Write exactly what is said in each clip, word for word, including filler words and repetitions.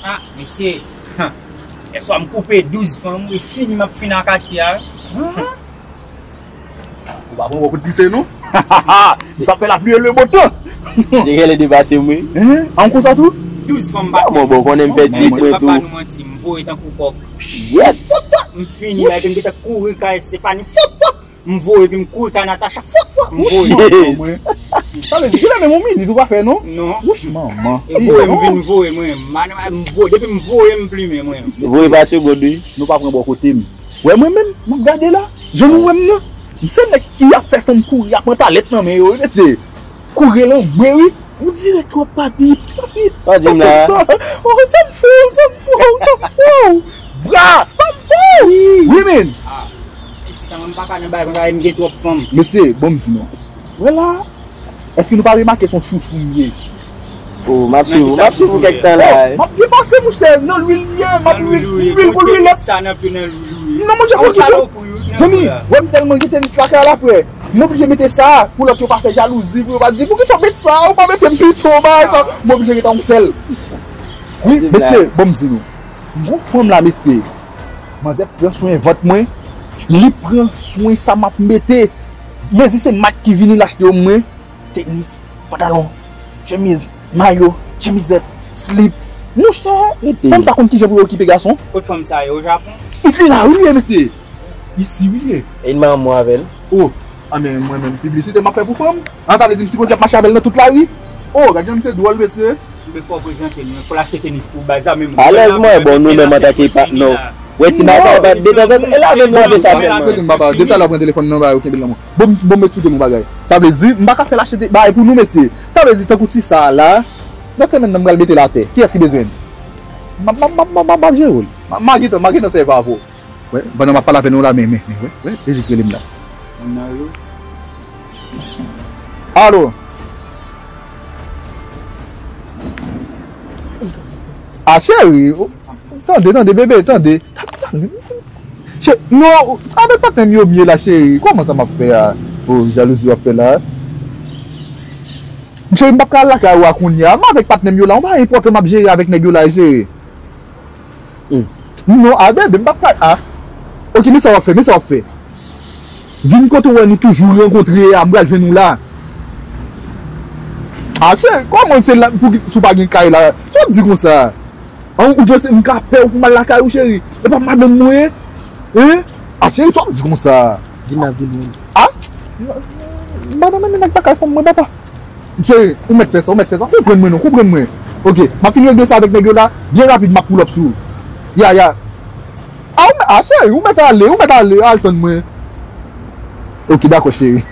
Ah, mesye. Yèswa m koupe douz fanm, wi, fini m ap fini ak katye a. Ou pa pran bò kout lise non. Sa fè lapli e le bon tan. Se genlè depase mwen. An konsa tou? Douz fanm pa. Bon, bon, konnen m fè ti mwen tou. M voye tankou kòk. Yes. M fini la, epi m gentan kouri kay Stefani. Fòp, fòp. M voye, epi m kouri kay Natacha. Fòp, fòp. M voye. Sa vle di, kilè menm yon minit ou pa fè non? Non. Wouch manman. E voye, m vin voye, mwen. M voye, depi m voye, m plimen, mwen. Voye pa segonn, wi. Nou pa pran bò kote m. Wè mwen menm, m ap gade la. Jan nou wè m nan. M se nèg ki ap fè fanm kouri, ap pran talèt nan men yo, wi, mesye. Kouri lan mwen, wi. Ou dirèk twòp, papi. Papi. Sa w di m la? Oh, sa m fè w, sa m fè w, sa m fè w. Bra, sa m fè w. Wi, men. Ah. Pitit an, m pa ka nan bagay konsa, m gen twòp fanm. Mesye, bon m di nou. Wè la. Èske nou pa remake se yon chouchou m ye? Oh, m ap swiv ou, m ap swiv ou kèk tan la. M ap byen pase, monchè, nan lwil m ye, m ap lwil, lwil pou lwil. Sa nan pye nan lwil. Non, monchè, pou kite. Zanmi, wè m tèlman gen tenis lakay la, frè. M oblije mete sa pou lòt yo pa fè jalouzi, pou yo pa di, "Poukisa w met sa? Ou pa mete m pito, bagay sa." M oblije rete yon sèl. Wi, mesye, bon m di nou. Gon fanm la, mesye. Manzè pran swen vant mwen. Li pran swen sa m ap mete. Mezi se mak ki vini l achte yo mwen. Tenis, pantalon, chemiz, mayo, chemizèt, slip. Monchè, fanm sa konn kijan pou yo okipe gason. Kot fanm sa ye, o Japon? Isi la, wi, li ye, mesye. Isi, wi, li ye. E n manman avè l. Oh, a men mwen menm, piblisite m ap fè pou fanm. An, sa vle di m sipoze ap mache avè l nan tout lari? Oh, gad jan misye dwòl, mesye. Oubyen fò w prezante nou, fò l achte tenis pou w, baz la menm. Alèz mwen, bon, nou menm antanke patnè. Wè, ti bagay, bat detanzantan, e lave m lave sa sèlman. Depi m papa, depi talè w pran telefòn nan, ba yo kenbe l nan men w. Bon, bon, m esplike nou bagay. Sa vle di, m pa ka fè l achte bagay pou nou, mesye. Sa vle di, tankou ti sa a la, lòt semèn nan, m pral mete l atè. Kiyès ki bezwen l? M ap, m ap, m ap, m ap, m ap jere w. M ap, m ap gentan, m ap gentan sèvi avè w. Wè, pandan m ap pale avè nou la, men, men, men, wè, wè, e jis rele m la. Moun nan rele w? Alo? A, cheri, o, tande, tande, bebe, tande. Tande, tande. Che, non, avèk patnè m yo m ye la, cheri. Kòman sa m ap fè a? O, jalouzi w ap fè la. Cheri, m p ap ka al lakay ou a kounye a. M avèk patnè m yo la. Yon bagay enpòtan m ap jere avèk nèg yo la, cheri. Non, a bebe, m p ap ka, a. Ok, men sa w ap fè, men sa w ap fè. Vin kote w wè nou toujou rankontre a, m pral jwenn ou la. A, cheri, kòman se la, pou ki, si w pa gen kay la? Sa w ap di konsa? An, ou panse m ka pè w pou m al lakay ou, cheri? E pa madanm mwen ye? Hein? A, cheri, sa w ap di konsa? Vin nan vil mwen. A? Madanm, mennen nèg lakay fanm mwen, papa. Cheri, ou mèt fè sa, ou mèt fè sa. Konprann mwen non, konprann mwen. Ok, m ap fin regle sa avèk nèg yo la, byen rapid, m ap pull up sou ou. Ya, ya. A, ou mèt, a, cheri, ou mèt ale, ou mèt ale, al tann mwen. Ok, dakò, cheri.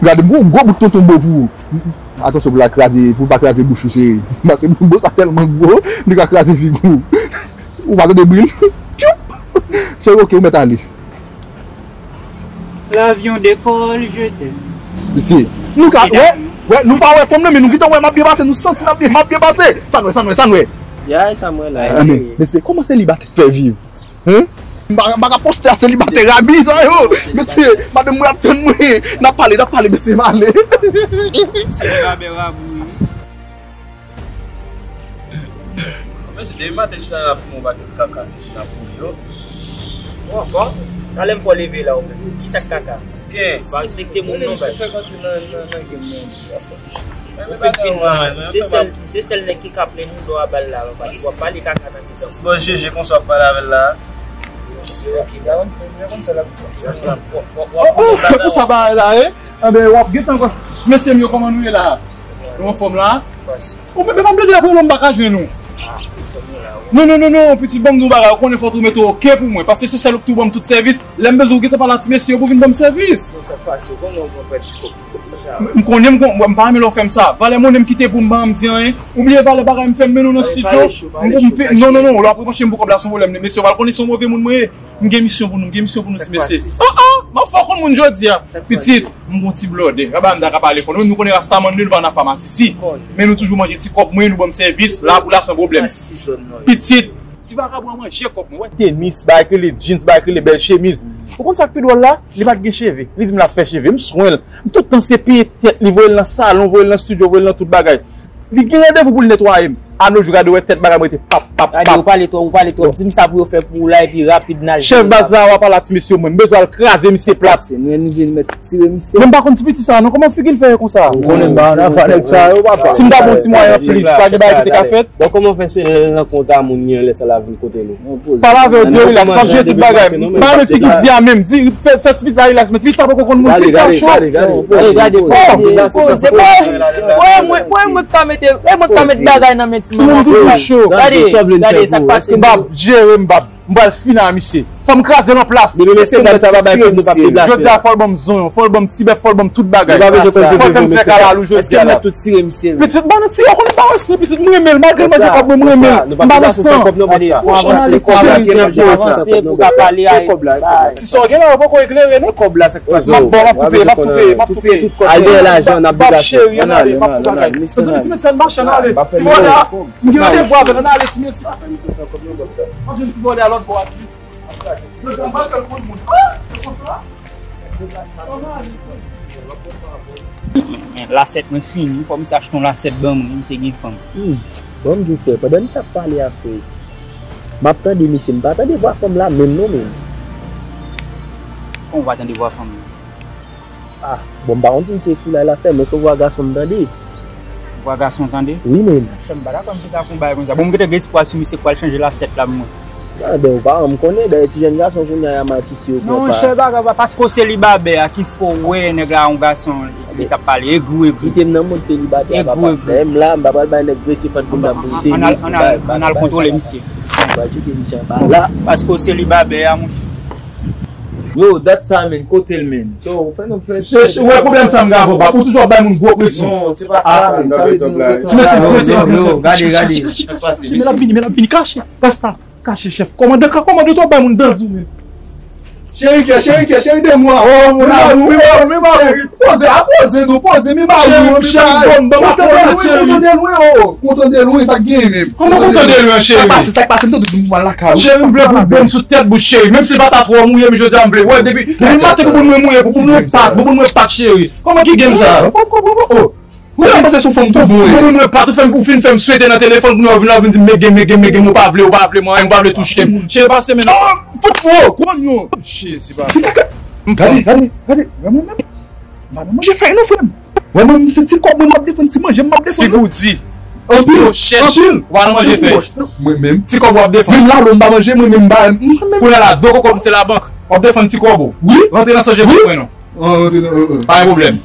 Gade, gwo, gwo bout tonton bo pou ou. Atansyon pou l pa kraze, pou l pa kraze bouch ou, cheri. Paske bo sa tèlman gwo, li ka kraze figi w. Ou pa tande bri l? Pyoup! Cheri, ok, ou mèt ale. L'avion décolle, je t'aime. Isi. Nou ka, wè, wè, nou pa wè fanm nan, men nou gentan wè m ap byen pase, nou santi m ap byen, m ap byen pase. Sa nou wè, sa nou wè, sa nou wè. Ya, sa m wè la. Amen. Mesye, kòman selibatè fè viv? Hein? M pa, m pa ka poste a selibatè rabi sa yo. Mesye, madanm mwen ap tann mwen. N ap pale, n ap pale, mesye, m ale. Selibatè rabi. Mesye, depi maten jis la n ap foume yon pakèt kaka sou la pou yo. Bon, bon. Talè m fè w leve la ou menm. Ki sa k kaka? Gen. Pa respekte moun non, baz. Fè kontre nan, nan, nan game nan. Ou fin fin mwen. Se sèl, se sèl nèg ki ka plen moun dò a bal la, baz. W ap pale kaka nan mitan. Bon, Jeje konsa w ap pale avè l la. Ok, dawon, mwen konn sa l ap di. Oh, oh, se pou sa bagay la, eh? Anben, w ap gentan wè. Ti mesye m yo, kòman nou ye la? Nou anfòm la? Ou menm, pa plede apre non, m pa ka jwenn ou. Non, non, non, non, pitit, ban m di w bagay, ou konnen fò w tou mete w oke pou mwen, paske se sèl ou k tou ban m tout sèvis. Lè m bezwen w gentan pale a ti mesye yo pou vin ban m sèvis. M konnen m, m pa renmen lè w fè m sa. Valè monnen m kite pou m ba m di anyen. Ou bliye valè bagay m fè m mennen w nan estidyo. Non, non, non, lè w ap reproche m pou kòb la, se yon pwoblèm. Mesye, w pral konnen se yon move moun mwen ye. M gen misyon pou nou, m gen misyon pou nou ti mesye. Ah, ah, m ap fè w konn moun jodi a. Pitit, m gon ti blòdè. Gade m ta ka pale fò. Nou, nou konnen Rastaman, nou pa nan famasisi. Men nou toujou manje ti kòb mwen, nou ban m sèvis, la pou la san pwoblèm. Pitit, ti vagabon an manje kòb mwen, wè. Tenis, bagay k rele jeans, bagay k rele bèl chemiz. Ou konn sa k pi dwòl la? Li pa t gen cheve. Li di m l ap fè cheve. M swen l. M tout tan se peye tèt li, voye l nan salon, voye l nan estidyo, voye l nan tout bagay. Li gen randevou pou l netwaye m. A no jou, gade, ou wè tèt bagay mwen te pap, pap, pap. Gade, ou pale twòp, ou pale twòp. Di m sa pou yo fè pou ou la, epi rapid n al. Chèf baz la, w ap pale a ti mesye, mwen. M bezwen al kraze misye plat. Mesye, nou vin mèt tire misye. Men m pa konn ti piti sa, non. Kòman figi l fè konsa? Ou konnen m pa nan afè nèg sa yo, papa. Si m ta bon ti mwayen anplis, pa gen bagay ki te ka fèt. Bon, kòman fè se lè l nan kont a moun li an, lè sa l ap vin kote nou? Pale avè yo, di yo rilaks, m ap jere tout bagay. M pa renmen figi di a menm. Di, fè, fè ti piti la rilaks, men ti piti sa poko konn moun, ti piti sa cho. Gade, gade, gade, poze, poze, poze, poze, poze, poze, mwen, mwen ka mete, e mwen ka met bagay nan men ti moun. Ti moun toujou cho. Gade, gade sa k pase. M p ap jere, m p ap, m pral fini a misye. Fò m kraze l an plas. Depi mesye dam sa pa bay kòb, nou p ap deplase. Jodi a, fò l ban m zonyon, fò l ban m ti bèf, fò l ban m tout bagay. Fò l fè m fè kalalou jodi a la. Tout tire misye. Pitit, ban nou tire, ou konnen m pa wè se pitit, m renmen l, malgre l manje kòb mwen, m renmen l. M pa nan san. Gade, fò w avanse, fò w avanse, fò w avanse pou w ka pale a. Ti sa w gen la, yo poko eklere, non? Kòb la, sa k pase? M ap ba w, m ap tou peye, m ap tou peye, m ap tou peye. Al dèyè lajan, n ap deplase. Bab cheri, ann ale, m ap tou bagay. Mezanmi, ti mesye, ann mache, ann ale. Ti vòlè a, m gen randevou avè l, ann ale, ti mesye. M ap jwenn ti vòlè a lòt bò a, ti mesye. Yo di anba kè l konn moun. Ah! Se konsa? Men, men, lasèt mwen fini. Fò misye achte yon lasèt ban mwen. Misye gen fanm. Hmm. Bon, m di w, frè, pandan misye ap pale a, frè, m ap tande misye. M pa tande vwa fanm la menm, non, menm. Kòman w pa tande vwa fanm nan? Ah, bon, m pa konn si se foulay l ap fè, men se vwa gason m tande. Vwa gason w tande? Wi, men. Chè, m pa dakò misye ta fè yon bagay konsa. Bon, m gentan gen espwa si misye pral chanje lasèt la pou mwen. Ah, ben, ou pa, m konnen, dayè ti jèn gason kounye a, y a masisi yo pran pa. Non, chè, bagay pa, paske w selibabè a ki fè w wè nèg la yon gason, li t ap pale egri, egri. Kite m nan mond selibatè, papa. Egri, egri. Dayè m la, m pa pral bay nèg grese fant pou m ta pou te. Ann al, ann al, ann al kontwole misye. M pral tcheke misye anba la. Paske w selibabè a, monchè. Yo, dat sa, men, kote l, men? Yo, fè nou fè. Se, se, ou wè pwoblèm sa m gen avè w, pap. Ou toujou ap bay moun gwo presyon. Non, se pa sa, men. Sa vle di nou gen tan. Mèsi, mèsi. Yo, yo, gade, gade. Kache, kache, kache, kache. Men l ap vini, men l ap vini. Kache, rasta. Kache, chèf. Kòmandan, ka kòmandan tou ap bay moun dandi, men. Cheri kè, cheri kè, cheri de mwa. Oh, mon amour, mon amour, mon amour. Poze, a poze nou, poze, mi mari, mi mari. Cheri, bon, bon, bon, cheri. Ou tande lwen, ou tande lwen, oh. Ou tande lwen, sa k genyen menm? Kòman ou tande lwen, cheri? Sa k pase, sa k pase, m tande moun pral lakay ou. Cheri, m vle pou w bwè m sou tèt bouch, cheri. Menm si l pa ta twò mouye, men jodi a m vle. Wè, depi, depi maten, bouboun mwen mouye, bouboun mwen pat, bouboun mwen pat, cheri. Kòman ki game sa? Fò m konprann, oh. Mwen panse sou fanm tou bon. Bouboun mwen pat, ou fè m, ou fin fè m swete nan telefòn, kounye a ou vin la, ou vin di m, mege, mege, mege, ou pa vle, ou pa vle mwen, ou pa vle touche m. Cheri, pase men non. Fout mwen, pran yon. Jezi, papa. Gade, gade, gade. Wè mwen menm. M pa nan manje fèy non, frè m. Wè mwen, se ti kòb mwen m ap defann, ti manje m ap defann. Figi w di. Anpil, anpil. Ou pa nan manje fèy. Mwen menm. Ti kòb w ap defann. Menm lalo m pa manje, mwen menm m pa, mwen menm. Kounye a la, do koko m se labank. W ap defann ti kòb ou. Wi. Rantre nan sonje pou mwen non. Pa gen pwoblèm.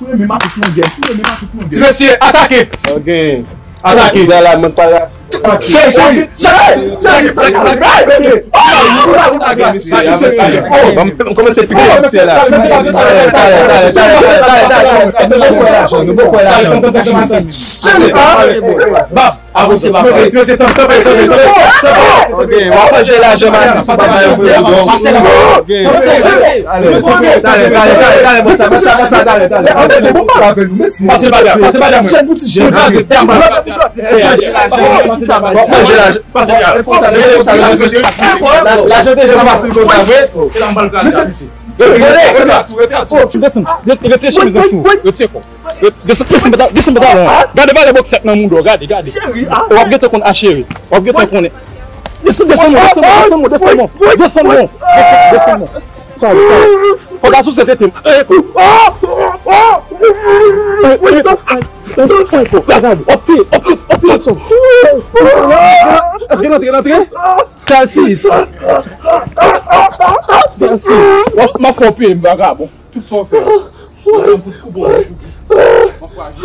Ti mesye, atake! Ok. Atake! Di a la, mwen pa la. Cheri, cheri, cheri, cheri, cheri, cheri. Ban m kòmanse pike misye la. Bab, avanse, bab. Ok, w ap manje lajan, Masis, ou pa bay vre don. Ok. Talè, talè, talè, talè, talè, bon, sa, bon, sa, bon, sa, talè, talè. Pase pa la, pase pa la, mwen. Kraze dam, pase pa la. W ap manje lajan. Pase pa la. Lajan deja fasil konsa, vre. Desann, retire chemiz nan sou. Retire kò. Desann, desann pantalon an. Gade valè bòksè k nan mouda w, gade, gade. W ap gentan konn a cheri. W ap gentan konnen. Desann, desann, desann, desann, desann, desann, desann. Fò gason se tete m. Gade, w ap peye, w ap peye, w ap peye ansanm. Èske l antre, l antre? Kalsis. Kalsis. M ap fè w peye m, vagabon. Tout sa w fè. Ou fè m fout kou bon, kou bon. Anfwaje.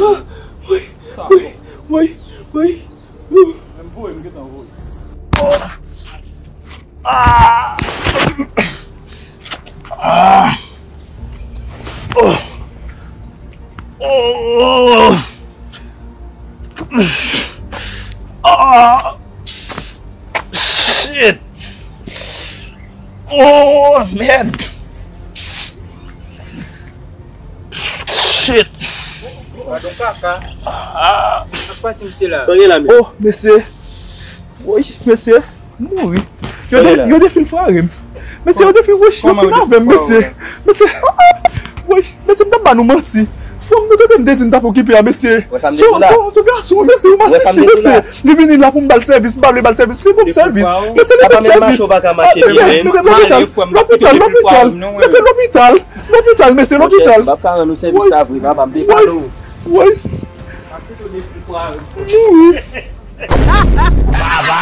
Wi, wi, wi. Menm voye, m gentan voye. Ah! Ah! Oh! Oh! Ah! Shit! Oh, mèd! Shit! Gadon kaka. Ah. Sa k pase misye la? Sa gen la, men? Oh, mesye. Woy, mesye. M mouri. Yo de, yo defil frare m. Mesye, yo defil, woy, yo fin avè m, mesye. Mesye. Woy, mesye, m t ap ba nou manti. Bon, nou te menm te di n t ap okipe a, mesye. Wè sa m te di w la. Sou gason, mesye, ou masisi, mesye. Li vini la pou m ba l sèvis, m pa vle ba l sèvis, li ban m sèvis. Mesye, li ban m sèvis. Apa menm mache w pa ka mache byen menm. Nou gen lopital, lopital, lopital. Mesye, lopital, lopital, mesye, lopital. M ap ka rann ou sèvis sa vre, papa, m te pale w. Woy. Mouri. Baba.